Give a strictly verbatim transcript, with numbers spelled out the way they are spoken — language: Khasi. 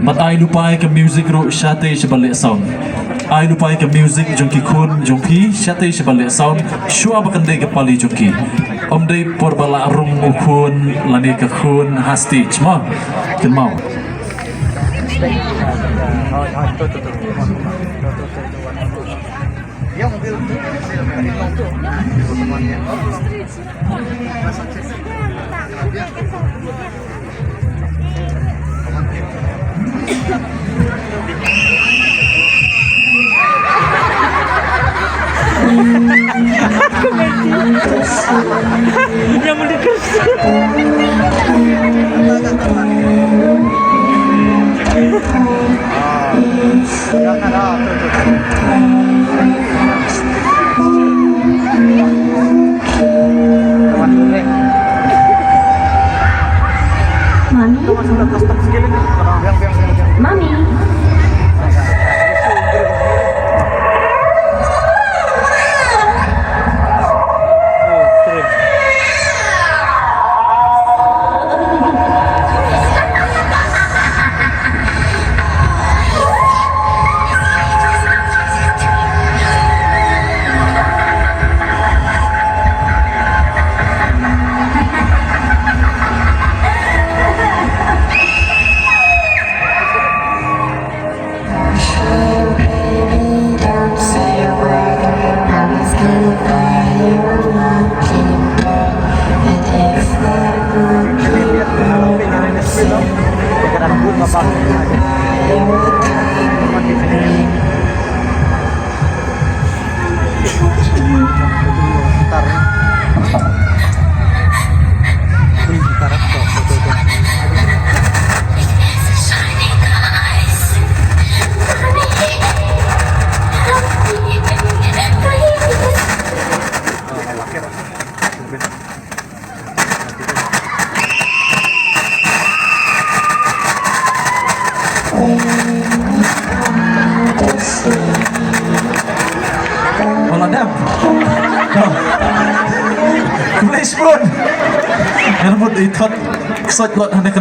Bad ai lypa ïa ka music ruh shatei sha ba leh sound. Ai lypa ïa ka music jong ki khun jong phi shatei sha ba leh sound. Shuwa ba kan dei ka pali jong ki. Ym dei por ba la rung u khun lane ka khun ha stage mo. Kynmaw. Mami? Mami? Wala dam. Khublei shibun. Ngan mut i thot ksot lot hane.